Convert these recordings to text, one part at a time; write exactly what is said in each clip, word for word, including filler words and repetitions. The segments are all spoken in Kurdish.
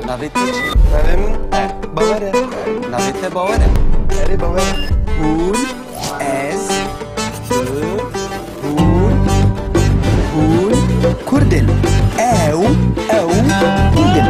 Navê te çi? Navê min Bawer e. Navê te Bawer e? Erê, Bawer e. Hûn, ez, tu, hûn, hûn Kurd in. Ew, ew Kurd in.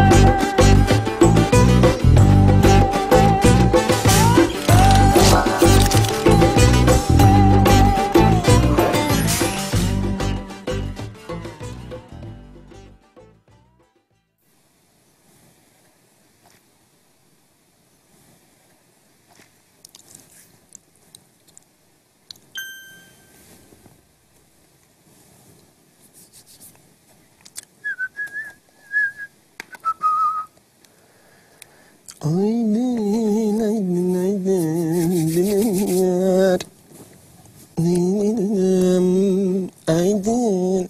Aydın, aydın, aydın, dilim yar. Aydın.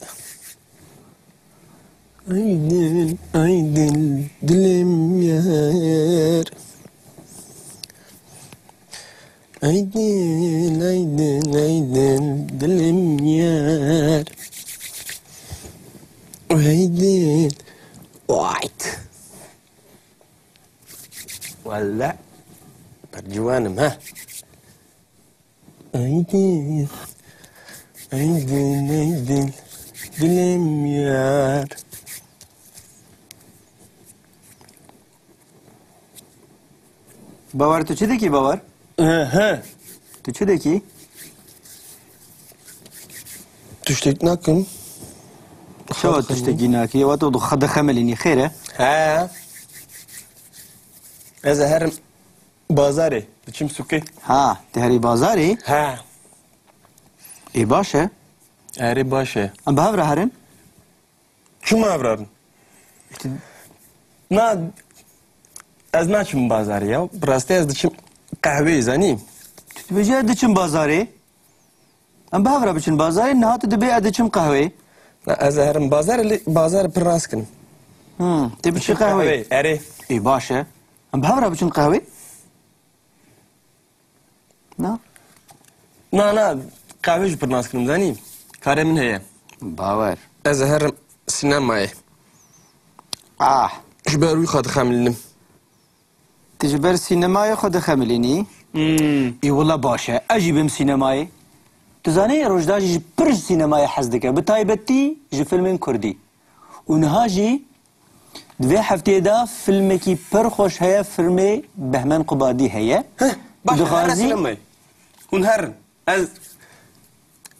Aydın, aydın, dilim yar. Aydın, aydın, aydın, dilim yar. Aydın. White. Walla, pir ciwan im, ha. Aydın, aydın, aydın, dilim yar. Bawer, tu çi dikî, Bawer? He, he. Tu çi dikî? Tiştek nakim. Çawa tiştekî nakî? Ewa tu xwe dixemilînî, xêr e? He. Ez ê herim bazarê, diçim sûkê. Ha, tu herî bazarê? He. Ê, baş e. Erê, baş e. Em bi hev re herin? Çima hev re herin? Na, ez naçim bazarê ya. Bi rastî ez diçim qehweyê, zanî? Tu dibêjî ez diçim bazarê. Em bi hev re biçin bazarê, niha tu dibê ez diçim qehweyê. Na, ez ê herim bazarê, lê bazarê pir nas kinim. Hmm, tê biçî qehweyê? Erê. Ê, baş e. Em bi hev re biçin qehweyê? Na? Na, na, qehwê jî pir nas kinim, zanî? Karê min heye. Bawer. Ez ê herim sînemayê. Ah. Ji ber wî xwe dixemilînim. Tu ji ber sînemayê xwe dixemilînî? Hmm. Ê, wila baş e. Ez jî bêm sînemayê. Tu zanî, Rojda jî pir ji sînemayê hez dike. Bi taybetî ji filmên kurdî. Û niha jî di vê hefteyê de filmekî pir xweş heye, filmê Behmen Qubadî heye. Heh, baş e, here sînemayê. Hûn herin. Ez,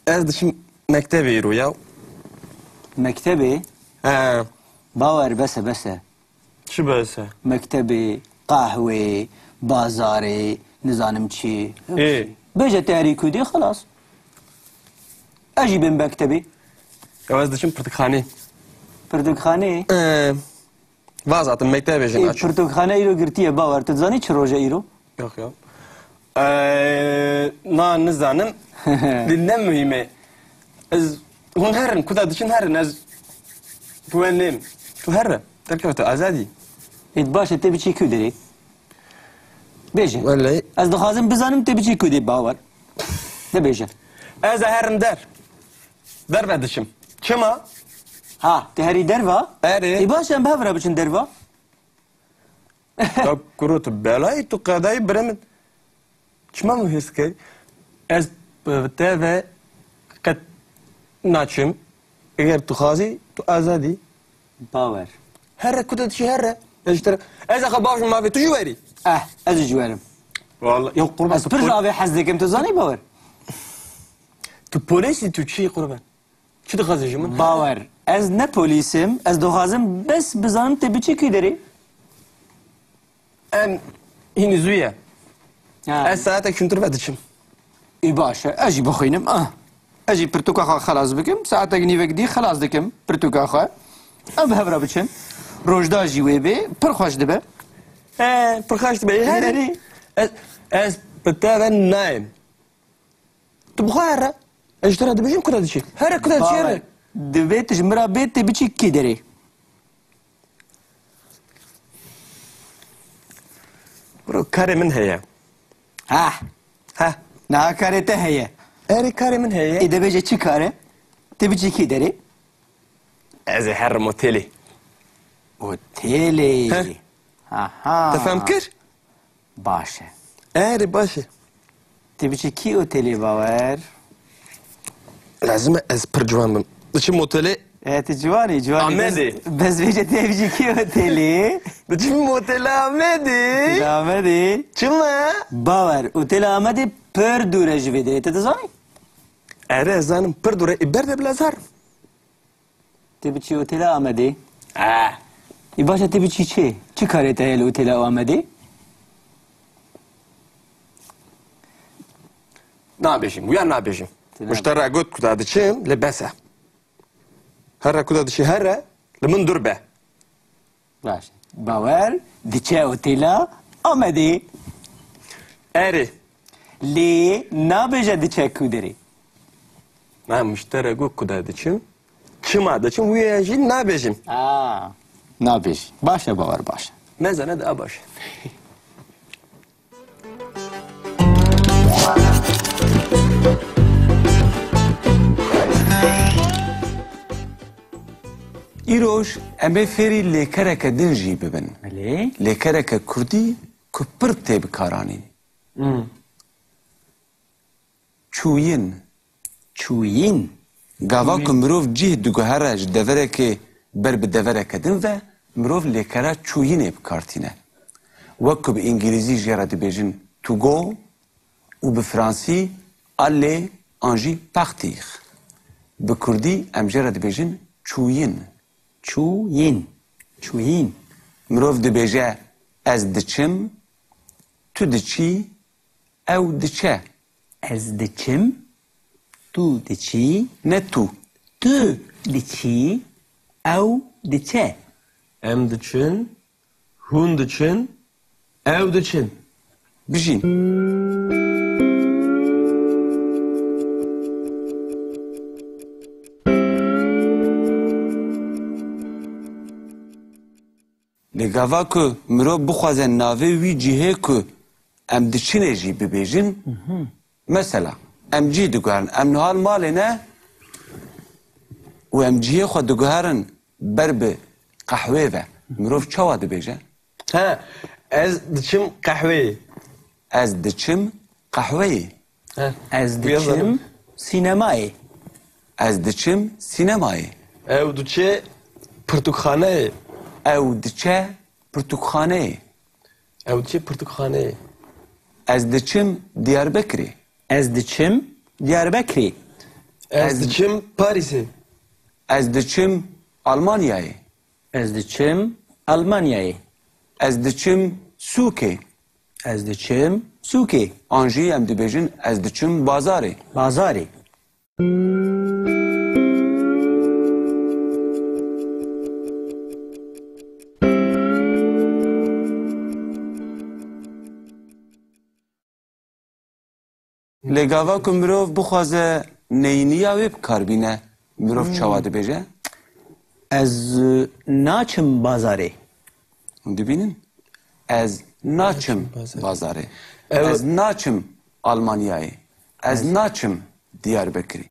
ez diçim mektebê îro ya. Mektebê? He. Bawer, bes e, bes e. Çi behs e? Mektebê, qehwê, bazarê, nizanim çi. Ê. Bêje te herî kûdê, xelas. Ez jî bêm mektebê. Ew ez diçim pirtûkxanê. Pirtûkxanê? Ê, vazatim mektebê jî Ê, naçim. Pirtûkxane îro girtiye, Bawer. Tu dizanî çi roj e îro? Yok, yok. Ee, na, nizanim. Lê ne muhîm e. Ez, hûn herin, kuda diçin herin, ez bi we nêm. Tu here, derkeve tu azad î. Ê, baş e, tê biçî ku derê? Bêje. Wellahî. Ez dixwazim bizanim tê biçî ku dê, Bawer. De bêje. Ez ê herim der. Derve diçim. Çima? Ha, tu herî derva? Erê. Ê, baş e, em bi hev re biçin derva. Ya kuro, tu belayî, tu qedayî, birê min. Çima min hês dikey? Ez bi te ve qet naçim. Eger tu xwazî, tu azad î. Bawer. Here, ku te diçî, here. Ez ji te re, ez ê xwe bavêjim mafê, tu jî werî. Eh, ez jî werim. Walla, ya qurban, Ez tu pir ji pol-, avê hez dikim, tu zanî, Bawer? Tu polîs î, tu çi yî, qurban? Çi dixwazî ji min? Bawer, ez ne polîs im, ez dixwazim bes bizanim te biçî kî derê. Em hînî zû ye. Ha. Ez saetek çûntir ve diçim. Ê, baş e, ez jî bixwînim. Ah. Ez jî pirtûka xwe xelas bikim, saetek nîvek dî xelas dikim pirtûka xwe. Em bi hev re biçin. Rojda jî wê bê, pir xweş dibe. He, pir xweş dibe. Herî. Herî. Ez, ez bi te ve nayêm. Tu bi xwe here. Ez ji te re dibêjim, ku re diçî? Here, ku re diçî, here. Bawer, divê tu ji min re bê, tê biçî kî derê? Bro, karê min heye. Ha. Ha. Niha karê te heye. Erê, karê min heye. Ê, de bêje çi kar e? Tê biçî kî derê? Ez ê herim otelê. O, Otelê. Heh. Aha. Te fehm kir? Baş e. Erê, baş e. Tê biçî kî otelê, Bawer? Lazim e ez pir ciwan bim. Diçim otelê. E, tu ciwanî, ciwanî. Amedê. Bes, bes vêce tê biçî kî otelê? Diçim otelê Amedê. Otelê Amedê. Çima? Bawer, otelê Amedê pir dûr e ji vê derê. Tu dizanî? Erê, ez zanim pir dûr e. Ê, berde bila zar. Tê biçî otela Amedê? Ah. Ê, baş e, tê biçî çi? Çi karê te heye li otela Amedê? Nabêjim, wiya nabêjim. Ti nabêjî. Miştera got ku da diçim, lê bes e. Here ku da diçî here, li min dûr be. Baş. Bawer diçe otela Amedê. Erê. Lê nabêje diçe ku derê. Na, miştere got ku da diçim. Çima diçim, wî jî nabêjim. Aa, nabêjî. Baş e, Bawer, baş e. Mezane de a baş e. Îroj em ê fêrî lêkereke din jî bibin. Belê. Lêkereke kurdî ku pir tê bikaranîn. Hmm. Çûyîn. Çûyîn. Gava ku mirov cih diguhere ji deverekê ber bi devereke din ve, mirov lêkera çûyînê bi kar tîne. Wek ku bi îngilîzî jê re dibêjin to go û bi fransî aller an jî partir. Bi kurdî em jê re dibêjin çûyîn. Çûyîn. Çûyîn. Mirov dibêje ez diçim, tu diçî, ew diçe. Ez diçim, tu diçî. Ne tu. Tu diçî, ew diçe. Em diçin, hûn diçin, ew diçin. Bijîn. Lê gava ku mirov bixwaze navê wî cihê ku em diçinê jî bibêjin, mesela, em cî diguherin, em niha li malê ne û em cihê xwe diguherin ber bi qehwê ve, mirov çawa dibêje? He, ez diçim qehweyê. Ez diçim qehweyê. He, Ez diçim sînemayê. Ez diçim sînemayê. Ew diçe pirtûkxaneyê. Ew diçe pirtûkxaneyê. Ew diçe pirtûkxaneyê. Ez diçim Diyarbekirê. Ez diçim Diyarbekirê. Ez Ez diçim Parîsê. Ez diçim Almanyayê. Ez diçim Almanyayê. Ez diçim sûkê. Ez diçim sûkê. An jî em dibêjin ez diçim bazarê. Bazarê. Lê gava ku mirov bixwaze neyîniya wê bi kar bîne, mirov çawa dibêje? Ez, e, naçim bazarê. Hûn dibînin? Ez naçim bazarê. Ew Ez naçim Almanyayê. Ez naçim Diyarbekirê.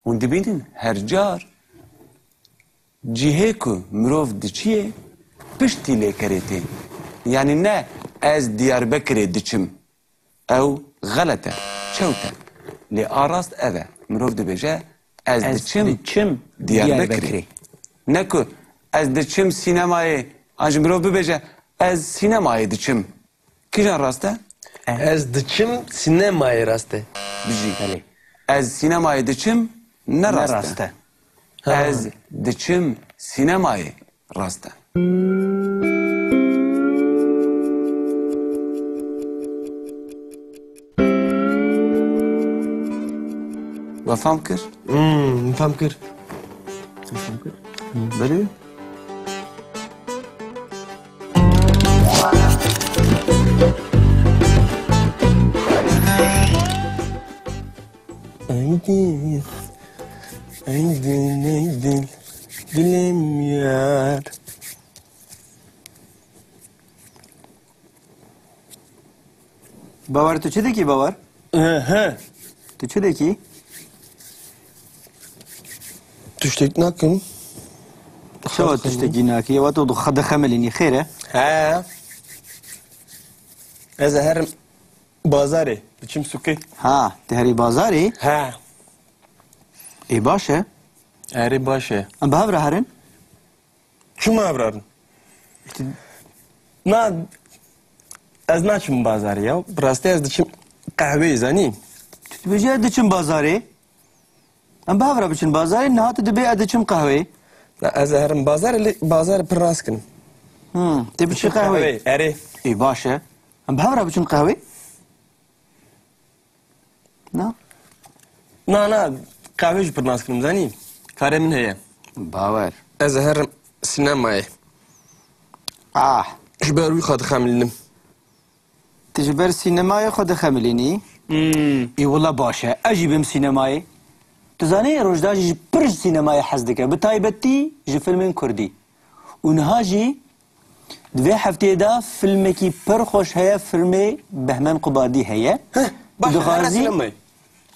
Hûn dibînin her car cihê ku mirov diçiyê piştî lêkerê tê. Yanî ne ez Diyarbekirê diçim. Ew xelet e, çewt e. Lê a rast ev e. Mirov dibêje ez Ez diçim diçim Diyarbekirê. Diyarbekirê. Ne ku ez diçim sînemayê, an jî mirov bibêje ez sînemayê diçim. Kîjan rast e? Ez diçim sînemayê rast e. Bijî. Belê. Ez sînemayê diçim, ne Ne rast e. rast e. Ha. Ez diçim sînemayê rast e. We fam kir? Hmm, fam kir. Fam kir? Belê. Aydin, aydin, aydin, dilim yar. Bawer, tu çi dikî, Bawer? Ehe. Tu çi dikî? Tiştek nakim. Çawa tiştekî nakî? Ewa tu xwe dixemilînî, xêr e? He. Ez ê herim bazarê, diçim sûkê. Ha, tu herî bazarê? He. Ê, baş e. Erê, baş e. Em bi hev re herin? Çima hev re herin? Na, ez naçim bazarê ya. Bi rastî ez diçim qehweyê, zanî? Tu dibêjî ez diçim bazarê. Em bi hev re biçin bazarê, niha tu dibê ez diçim qehweyê. Na, ez ê herim bazarê, lê bazarê pir nas kinim. Hmm, tê biçî qehweyê. Qehweyê, erê. Ê, baş e. Em bi hev re biçin qehweyê? Na? Na, na, qehwê jî pir nas kinim, zanî? Karê min heye. Bawer. Ez ê herim sînemayê. Ah. Ji ber wî xwe dixemilînim. Tu ji ber sînemayê xwe dixemilînî? Hmm. Ê, wila baş e. Ez jî bêm sînemayê. Tu zanî, Rojda jî pir ji sînemayê hez dike. Bi taybetî ji filmên kurdî. Û niha jî di vê hefteyê de filmekî pir xweş heye, filmê Behmen Qubadî heye. Heh, baş e, Dixwazî- herin sînemayê.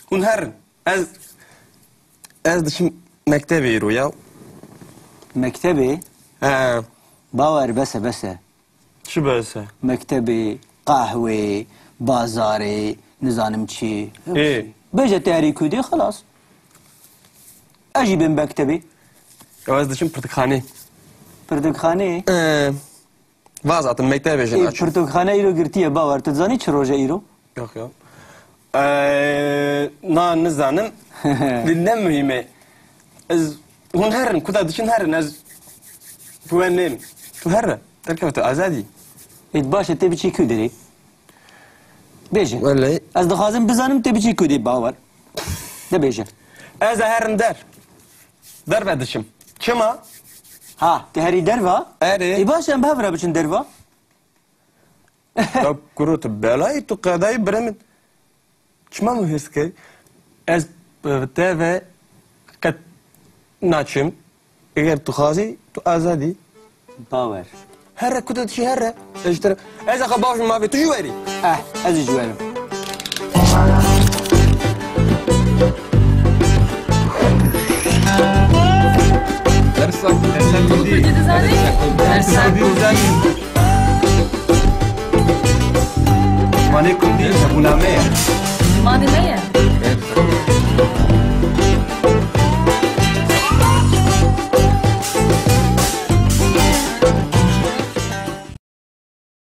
Hûn herin. Ez, ez diçim mektebê îro ya. Mektebê? He. Bawer, bes e, bes e. Çi bes e? Mektebê, qehwê, bazarê, nizanim çi. Ê. Bêje te herî ku dê, xelas. Ez jî bêm mektebê. Ya ez diçim pirtûkxanê. Pirtûkxanê? Ee, vazatim, mektebê jî Ê, naçim. Pirtûkxane îro girtiye, Bawer. Tu dizanî çi roj e îro? Yok, yok. Ee, na, nizanim. Lê ne muhîm e. Ez, hûn herin, ku da diçin herin, ez bi we nêm. Tu here, derkeve, tu azadî. Ê, baş e, tê biçî ku derê? Bêje. Wele. Ez dixwazim bizanim tê biçî ku dê, Bawer. De bêje. Ez ê herim der. Derve diçim. Çima? Ha, tu herî derva? Erê. Ê, baş e, em bi hev re biçin derva. Ya kuro, tu belayî, tu qedayî, birê min. Çima min hêrs dikey? Ez bi te ve qet naçim. Eger tu xwazî, tu azad î. Bawer. Here, ku tu diçî, here. Ez ji te re, ez ê xwe bavêjim mafê, tu jî werî. Eh, ez ê jî werim. Dersa, dersa Kurdî. Kurdî dizanî? Dersa Kurdî dizanî. Zimanê Kurdî hebûna me ye. Zimanê me ye.